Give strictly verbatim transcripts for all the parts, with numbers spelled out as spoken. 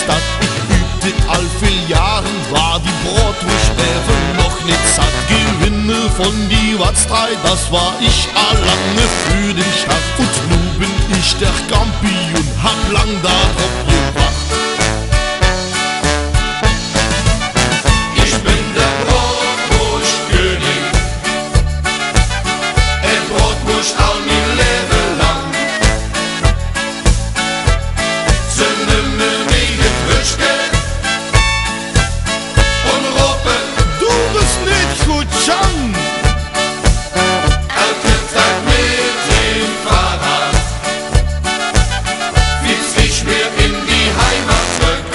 Stadt. Ich üb dit al vill Johre, wor die Brootwurscht-Bättel noch nit satt. Gewinner vun die Wattstrei, dat wor ich al lang. För de Stadt, un nu bin ich de Kampion, hab lang dor drop jewacht. Ich bin de Brootwurscht-Könning, ich äss Brootwurscht al mien Läwe lang. Se nömme mich de Krötschke un rope: „Du büst nit gut, Jan!“ Al kümp dat mit dem Fohrrad, fitz ich weer in die Heimat tröck.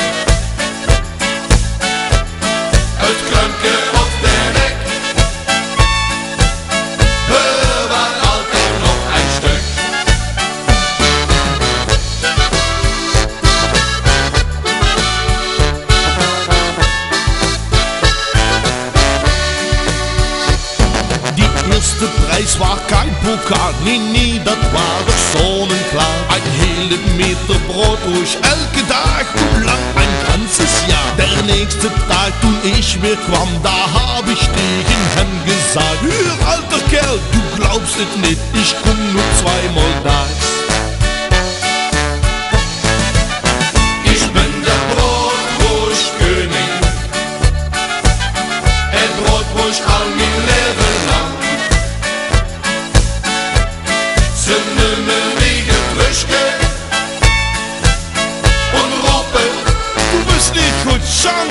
Et Krömke op der Eck, hör, wor altow noch e Stöck. De ieeschte Pries wor kei Pokal, nee, nee, dat wor doch sonneklar. Ein hele Meter Brootwurscht, elke Dag un lang ein ganzes Johr. Der nächste Dag, toen ich weer kwamm, do hab ich taege häm jesajt: „Hör, alter Kääl, du glaubst et nit, ich kumm nor zweimol daags.“ Ich bin de Brootwurscht-Könning, ich äss Brootwurscht al mien Läwe lang. Se nömme mich de Krötschke un rope: „Du büst nit gut, Jan!“